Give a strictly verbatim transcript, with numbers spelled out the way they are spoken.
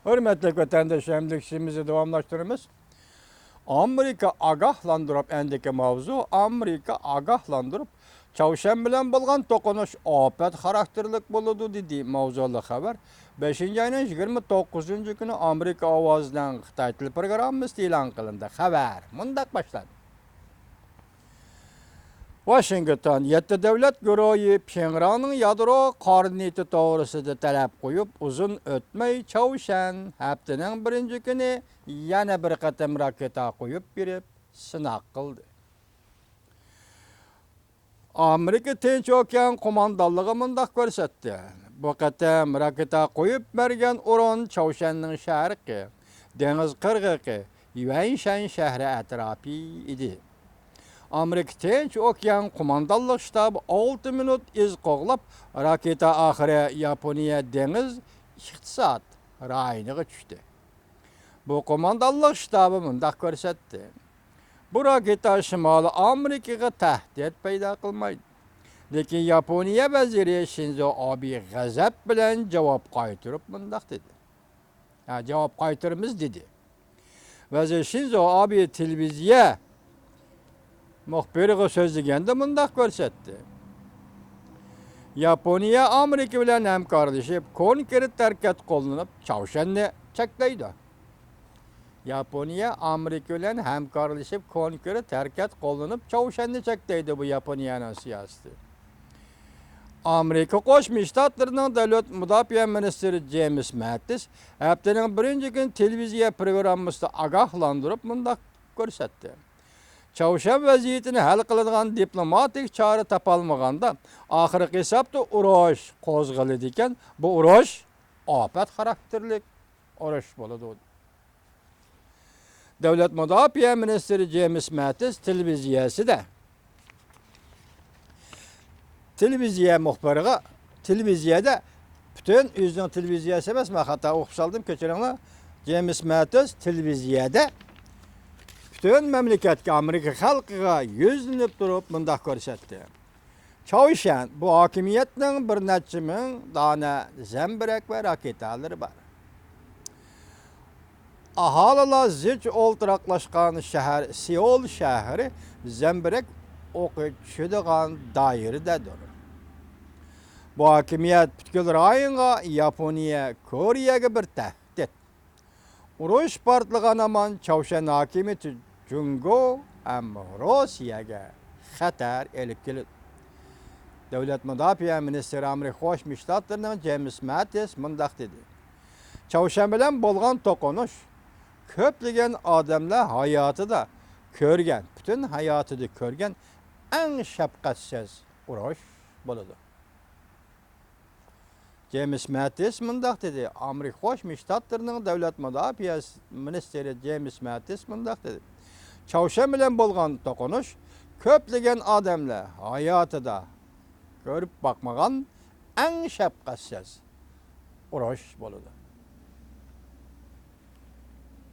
ھۆرمەتلىك ۋەتەنداشلار، ئەمدىكى ئىشىمىزنى داۋاملاشتۇرىمىز. ئامېرىكا ئاگاھلاندۇرۇپ، ئەندىكى ماۋزۇ، ئامېرىكا ئاگاھلاندۇرۇپ، چاۋشيەن بىلەن بولغان توقۇنۇش ئاپەت خاراكتېرلىك بولىدۇ، دېدى ماۋزۇلۇق خەۋەر. بەشىنچى ئاينىڭ يىگىرمە توققۇزىنچى كۈنى ئامېرىكا ئاۋازىنىڭ خىتاي تىل پروگراممىسىدا ئېلان قىلىندى. خەۋەر مۇنداق باشلاندى. ۋاشىنگتون، يەتتە دۆلەت گۇرۇھى پيۇڭياڭنىڭ يادرو قارا نىيىتى توغرىسىدا تەلەپ قويۇپ، ئۇزۇن ئۆتمەي چاۋشيەن ھەپتىنىڭ بىرىنچى كۈنى يەنە بىر قېتىم راكېتا قويۇپ بېرىپ سىناق قىلدى. ئامېرىكا تىنچ ئوكيان قوماندانلىقى مۇنداق كۆرسەتتى: بۇ قېتىم راكېتا قويۇپ بەرگەن ئورۇن چاۋشيەننىڭ شەرقى، دېڭىز قىرغىقى، يۈەنشەن شەھىرى ئەتراپى ئىدى. ئامېرىكا تىنچ ئوكيان قوماندانلىق شتابى ئالتە مىنۇت ئىز قوغلاپ، راكېتا ئاخىرى ياپونىيە دېڭىز ئىقتىساد رايونىغا چۈشتى. بۇ قوماندانلىق شتابى مۇنداق كۆرسەتتى: بۇ راكېتا شىمالىي ئامېرىكىغا تەھدىت پەيدا قىلمايدۇ. لېكىن ياپونىيە ۋەزىرى شىنزو ئابې غەزەپ بىلەن جاۋاب قايتۇرۇپ مۇنداق دېدى. ھە، جاۋاب قايتۇرىمىز، دېدى. ۋەزىر شىنزو ئابې تېلېۋىزىيە مۇخبىرىغا سۆزلىگەندە مۇنداق كۆرسەتتى: ياپونىيە ئامېرىكا بىلەن ھەمكارلىشىپ، كونكرېت ھەرىكەت قوللىنىپ، چاۋشيەننى چەكلەيدۇ. ياپونىيە ئامېرىكا بىلەن ھەمكارلىشىپ، كونكرېت ھەرىكەت قوللىنىپ، چاۋشيەننى چەكلەيدۇ، بۇ ياپونىيەنىڭ سىياسىتى. ئامېرىكا قوشما شتاتلىرىنىڭ دۆلەت مۇداپىئە مىنىستىرى جېيمىس ماتىس ھەپتىنىڭ بىرىنچى كۈنى تېلېۋىزىيە پروگراممىسىدا ئاگاھلاندۇرۇپ مۇنداق كۆرسەتتى: چاۋشيەن ۋەزىيىتىنى ھەل قىلىدىغان دىپلوماتىك چارە تاپالمىغاندا، ئاخىرقى ھېسابتا ئۇرۇش قوزغىلىدىكەن. بۇ ئۇرۇش ئاپەت خاراكتېرلىك ئۇرۇش بولىدۇ. دۆلەت مۇداپىئە مىنىستىرى جېيمىس ماتىس تېلېۋىزىيەسىدە، تېلېۋىزىيە مۇخبىرىغا، تېلېۋىزىيەدە، پۈتۈن ئۆزىنىڭ تېلېۋىزىيەسى ئەمەس، مەن خاتا ئوقۇپ سالدىم، كەچۈرۈڭلار. جېيمىس ماتىس تېلېۋىزىيەدە پۈتۈن مەملىكەتكە، ئامېرىكا خەلقىگە يۈزلىنىپ تۇرۇپ مۇنداق كۆرسەتتى: چاۋشيەن، بۇ ھاكىمىيەتنىڭ بىر نەچچە مىڭ دانە زەمبىرەك ۋە راكېتالىرى بار. ئاھالىلار زىچ ئولتۇراقلاشقان شەھەر سېئۇل شەھىرى زەمبىرەك ئوقى چۈشىدىغان دائىرىدەدۇر. بۇ ھاكىمىيەت پۈتكۈل رايونغا، ياپونىيە، كورېيەگە بىر تەھدىت. ئۇرۇش پارتلىغان ھامان چاۋشيەن ھاكىمىيىتى جۇڭگو ھەم روسىيەگە خەتەر ئېلىپ كېلىدۇ. دۆلەت مۇداپىئە مىنىستىرى ئامېرىكا قوشما شتاتلىرىنىڭ جېيمىس ماتىس مۇنداق دېدى: چاۋشيەن بىلەن بولغان توقۇنۇش كۆپلىگەن ئادەملەر ھاياتىدا كۆرگەن، پۈتۈن ھاياتىدا كۆرگەن ئەڭ شەپقەتسىز ئۇرۇش بولىدۇ. جېيمىس ماتىس مۇنداق دېدى، ئامېرىكا قوشما شتاتلىرىنىڭ دۆلەت مۇداپىئە مىنىستىرى جېيمىس ماتىس مۇنداق دېدى: چاۋشيەن بىلەن بولغان توقۇنۇش كۆپلىگەن ئادەملەر ھاياتىدا كۆرۈپ باقمىغان ئەڭ شەپقەتسىز ئۇرۇش بولىدۇ.